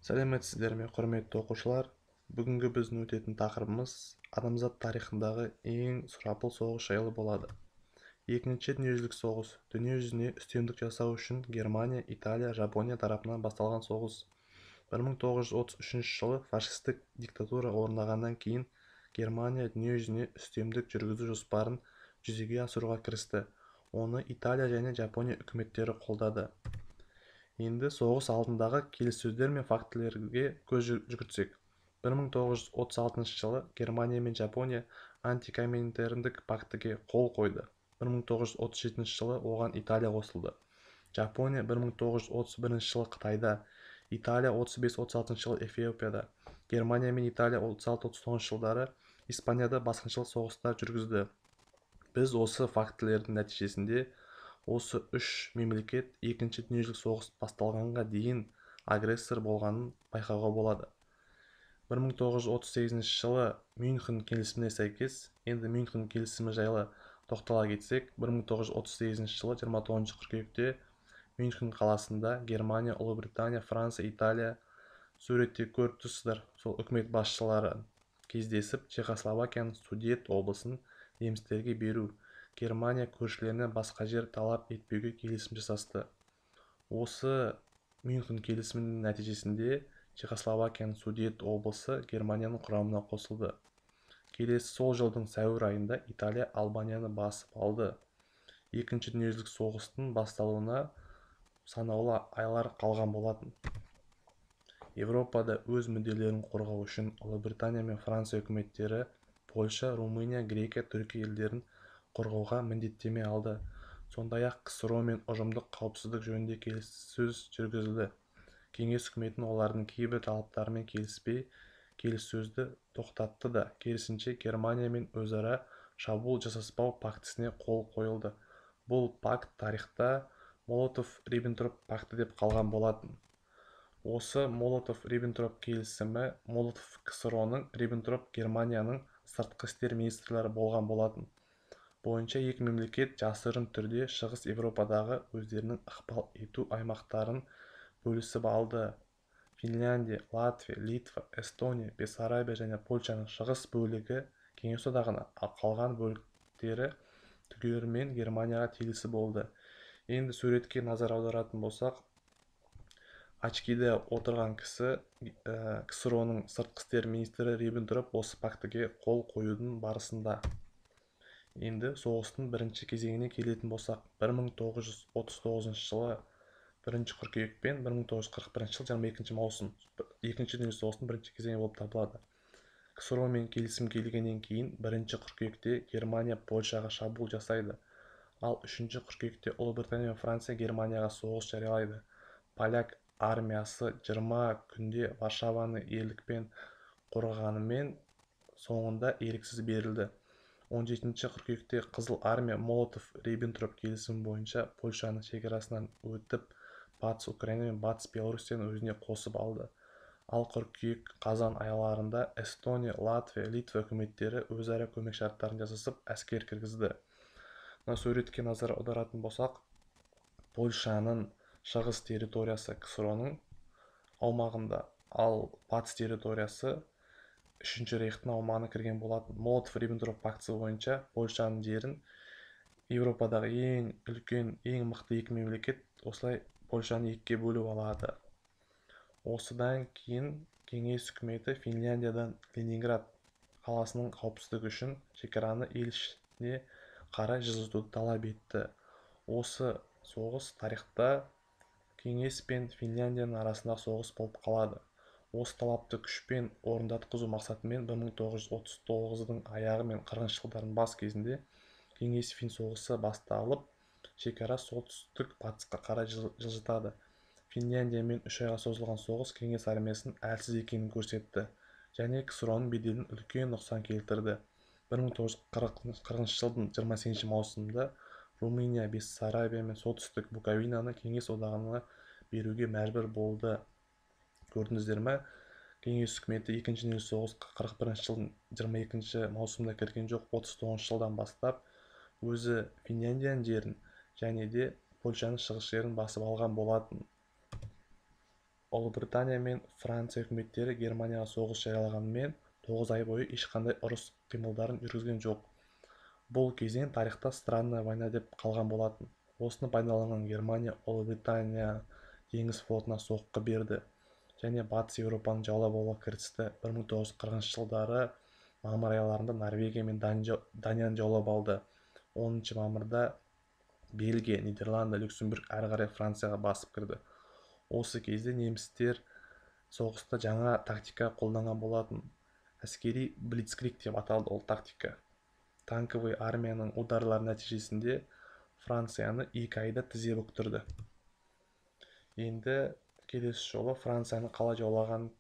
Сәлеметсіздер ме, құрметті оқушылар! Бүгінгі біздің өтетін тақырыбымыз адамзат тарихындағы ең сұрапыл соғыс жайлы болады. Екінші дүниежүзілік соғыс дүние жүзіне үстемдік жасау үшін Германия, Италия, Жапония тарапынан басталған соғыс. 1933 жылы фашистік диктатура орнағаннан кейін Германия дүние жүзіне үстемдік жүргізу жоспарын жүзеге асыруға кірісті. Оны Италия және Жапония үкіметтері қолдады. Енді соғыс алдындағы келіссөздер мен фактілерге көз жүгіртсек. 1936 жылы Германия мен Жапония антикоминтерндік пактіге қол қойды. 1937 жылы оған Италия қосылды. Жапония 1931 жылы Қытайда, Италия 35-36 жылы Эфиопияда, Германия мен Италия 36-39 жылдары Испанияда басқыншылық соғыстар жүргізді. Біз осы фактілердің нәтижесінде осы үш мемлекет екінші дүниежүзілік соғыс басталғанға дейін агрессор болғанын байқауға болады. 1938 жылы Мюнхен келісіміне сәйкес, енді Мюнхен келісімі жайлы тоқтала кетсек, 1938 жылы 29 қыркүйекте Мюнхен қаласында Германия, Ұлыбритания, Франция, Италия, суретте көріп тұрсыздар, сол үкімет басшылары кездесіп, Чехословакияның Судет облысын немістерге беру, Германия көршілерінен басқа жер талап етпеуге келісім жасасты. Осы Мюнхен келісімінің нәтижесінде Чехословакияның Судет облысы Германияның құрамына қосылды. Келесі сол жылдың сәуір айында Италия Албанияны басып алды. Екінші дүниежүзілік соғыстың басталуына санаулы айлар қалған болатын. Европада өз мүдделерін қорғау үшін Ұлыбритания мен Франция үкіметтері Польша, Румыния, Грекия, Түркия елдерін қорғауға міндеттеме алды. Сондай-ақ КСРО мен ұжымдық қауіпсіздік жөнінде келіссөз жүргізілді. Кеңес үкіметінің олардың кейбір талаптарымен келіспей, келіссөзді тоқтатты да, керісінше Германиямен өзара шабуыл жасаспау пактісіне қол қойылды. Бұл пакт тарихта Молотов-Риббентроп пакті деп қалған болатын. Осы Молотов-Риббентроп келісімі Молотов КСРО-ның, Риббентроп Германияның сыртқы істер министрлері болған болатын. Бойынша екі мемлекет жасырын түрде Шығыс Европадағы өздерінің ықпал ету аймақтарын бөлісіп алды. Финляндия, Латвия, Литва, Эстония, Бессарабия және Польшаның шығыс бөлігі Кеңес Одағына, ал қалған бөліктері түгелімен Германияға тиесілі болды. Енді суретке назар аударатын болсақ, очкиде отырған кісі КСРО-ның сыртқы істер министрі Риббентроп осы пактіге қол қоюдың барысында. Енді соғыстың бірінші кезеңіне келетін болсақ, 1939 жылы 1 қыркүйек пен 1941 жыл 22 маусым екінші дүниежүзілік соғыстың бірінші кезеңі болып табылады. КСРО мен келісім келгеннен кейін 1 қыркүйекте Германия Польшаға шабуыл жасайды. Ал 3 қыркүйекте Ұлыбритания мен Франция Германияға соғыс жариялайды. Поляк армиясы 20 күнде Варшаваны ерлікпен қорғағанымен соңында еріксіз берілді. 17 қыркүйекте Қызыл армия Молотов-Риббентроп келісімі бойынша Польшаның шекарасынан өтіп, Батыс Украина мен Батыс Белоруссияны өзіне қосып алды. Ал қыркүйек қазан айларында Эстония, Латвия, Литва үкіметтері өзара көмек шарттарын жасасып, әскер кіргізді. Мына суретке назар аударатын болсақ, Польшаның шығыс территориясы КСРО-ның аумағында, ал батыс территориясы Үшінші рейхтің аумағына кірген болатын. Молотов-Риббентроп пактісі бойынша Польшаның жерін Еуропадағы ең үлкен, ең мықты екі мемлекет осылай Польшаны екіге бөліп алады. Осыдан кейін Кеңес үкіметі Финляндиядан Ленинград қаласының қауіпсіздігі үшін шекараны ел ішіне қарай жылжытуды талап етті. Осы соғыс тарихта Кеңес пен Финляндияның арасындағы соғыс болып қалады. Осы талапты күшпен орындатқызу мақсатымен 1939-дың аяғы мен 40 жылдардың бас кезінде Кеңес-фин соғысы басталып, шекара солтүстік батысқа қарай жылжытады. Финляндиямен 3 айға созылған соғыс Кеңес армиясының әлсіз екенін көрсетті және КСРО-ның беделін үлкен нұқсан келтірді. 1940 жылдың 28 маусымында Румыния, Бессарабия мен солтүстік Буковинаны Кеңес Одағына беруге мәжбүр болды. Көрдіңіздер ме? Кеңес үкіметі екінші дүниежүзілік соғысқа 41 жылдың 22 маусымында кірген жоқ, 39 жылдан бастап өзі Финляндияның жерін және де Польшаның шығыс жерін басып алған болатын. Ұлыбритания мен Франция үкіметтері Германияға соғыс жариялағанымен 9 ай бойы ешқандай ұрыс қимылдарын жүргізген жоқ. Бұл кезең тарихта «Странная война» деп қалған болатын. Осыны пайдаланған Германия Ұлыбритания теңіз флотына соққы берді және Батыс Еуропаны жаулап алуға кірісті. 1940 жылдары мамыр айларында Норвегия мен Данияны жаулап алды. 10 мамырда Бельгия, Нидерланды, Люксембург, әрі қарай Францияға басып кірді. Осы кезде немістер соғыста жаңа тактика қолданған болатын. Әскери блицкриг деп аталды ол тактика. Танковый армияның ударлары нәтижесінде Францияны 2 айда тізе бүктірді. Енді келесі жолы Францияны қалай жаулағанын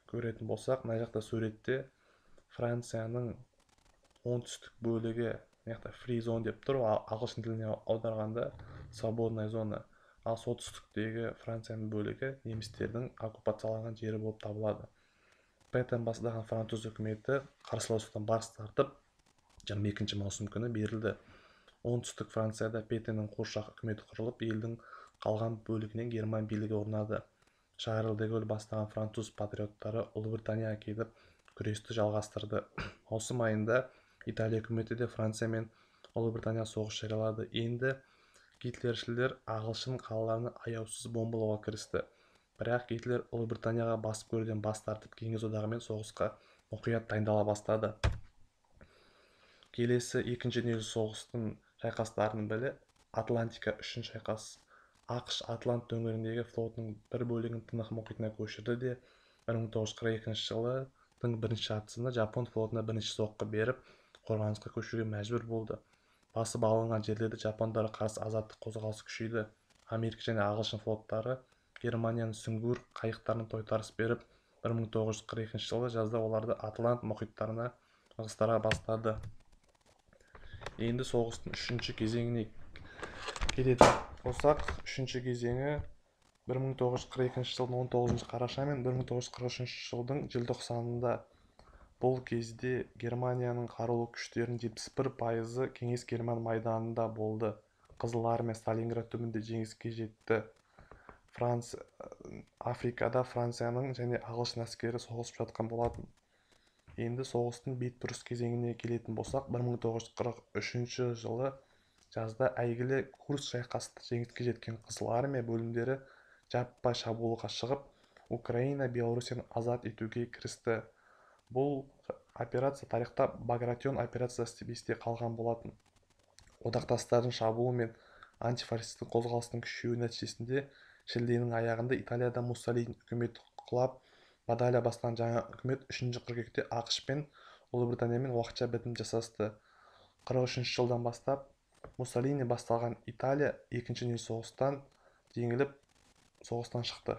көретін болсақ, мына жақта суретте Францияның оңтүстік бөлігі, мына жақта free zone деп тұр, ағылшын тіліне аударғанда свободная зона. Ал солтүстіктегі Францияның бөлігі немістердің оккупацияланған жері болып табылады. Петен бастаған француз үкіметі қарсыласудан бас тартып, 22 маусым күні берілді. Оңтүстік Францияда Петеннің қуыршақ үкіметі құрылып, елдің қалған бөлігінен герман билігі орнады. Шарль де Голль бастаған француз патриоттары Ұлыбританияға келіп күресті жалғастырды. Маусым айында Италия үкіметі де Франция мен Ұлыбритания соғыс жариялады. Енді гитлершілдер ағылшын қалаларын аяусыз бомбалауға кірісті. Бірақ Гитлер Ұлыбританияға басып көруден бас тартып, Кеңес одағымен соғысқа мұқият дайындала бастады. Келесі екінші дүниежүзілік соғыстың шайқастарының бірі Атлантика үшін шайқас. АҚШ Атлант төңірегіндегі флотының бір бөлігін Тынық мұхитына көшірді де 1942 жылдың бірінші жартысында жапон флотына бірінші соққы беріп, қорғанысқа көшуге мәжбүр болды. Басып алынған жерлерде жапондарға қарсы азаттық қозғалысы күшейді. Америка және ағылшын флоттары Германияның сүңгуір қайықтарына тойтарыс беріп, 1942 жылы жазда оларды Атлант мұхиттарына ығыстыра бастады. Енді соғыстың үшінші кезеңіне келетін болсақ, үшінші кезеңі 1942 жылдың 19 қараша мен 1943 жылдың желтоқсанында. Бұл кезде Германияның қарулы күштерінің 71%-ы Кеңес Герман майданында болды. Қызыл армия Сталинград түбінде жеңіске жетті. Африкада Францияның және ағылшын әскері соғысып жатқан болатын. Енді соғыстың бетбұрыс кезеңіне келетін болсақ, 1943 жылы жазда әйгілі Курск шайқасында жеңіске жеткен Қызыл армия бөлімдері жаппай шабуылға шығып, Украина, Белоруссияны азат етуге кірісті. Бұл операция тарихта Багратион операциясы деп есте қалған болатын. Одақтастардың шабуылы мен антифашистік қозғалыстың күшеюі нәтижесінде шілденің аяғында Италияда Муссолини үкіметі құлап, Бадалия бастаған жаңа үкімет 3 қыркүйекте АҚШ пен Ұлыбританиямен уақытша бітім жасасты. 43 жылдан бастап Муссолини басталған Италия екінші дүниежүзілік соғыстан жеңіліп, соғыстан шықты.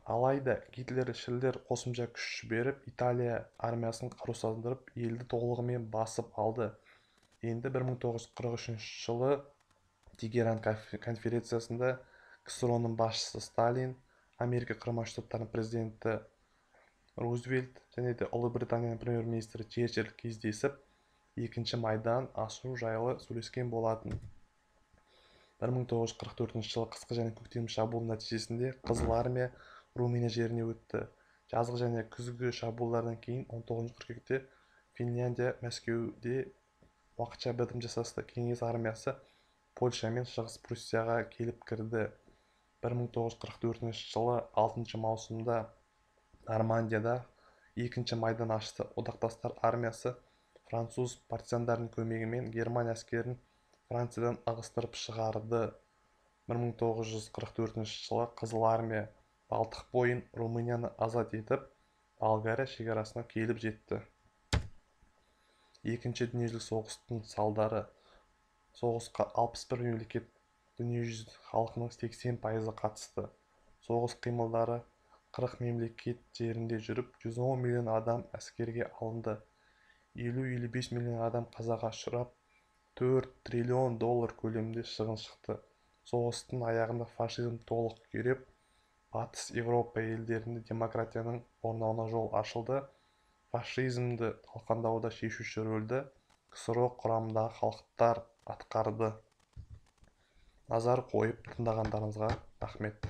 Алайда гитлершілдер қосымша күш жіберіп, Италия армиясын қарусыздандырып, елді толығымен басып алды. Енді 1943 жылы Тегеран конференциясында КСРО-ның басшысы Сталин, Америка Құрама Штаттарының президенті Рузвельт және де Ұлыбританияның премьер-министрі Черчилль кездесіп, екінші майдан ашу жайлы сөйлескен болатын. 1944 жылы қысқы және көктемгі шабуыл нәтижесінде Қызыл армия Румыния жеріне өтті. Жазғы және күзгі шабуылдардан кейін 19 қыркүйекте Финляндия Мәскеуде уақытша бітім жасасты. Кеңес армиясы Польша мен Шығыс Пруссияға келіп кірді. 1944 жылы 6 маусымда Нормандияда екінші майдан ашты. Одақтастар армиясы француз партизандарының көмегімен Германия әскерін Франциядан ығыстырып шығарды. 1944 жылы Қызыл армия Балтық бойын, Румынияны азат етіп, Болгария шекарасына келіп жетті. Екінші дүниежүзілік соғыстың салдары. Соғысқа 61 мемлекет дүниежүзі халқының 80%-ы қатысты. Соғыс қимылдары 40 мемлекет жерінде жүріп, 110 миллион адам әскерге алынды. 50-55 миллион адам қазаға ұшырап, 4 триллион доллар көлемінде шығын шықты. Соғыстың аяғында фашизм толық күйреп, Батыс Еуропа елдерінде демократияның орнауына жол ашылды. Фашизмді талқандауда шешуші рөлді КСРО құрамындағы халықтар атқарды. Назар қойып тыңдағандарыңызға рахмет.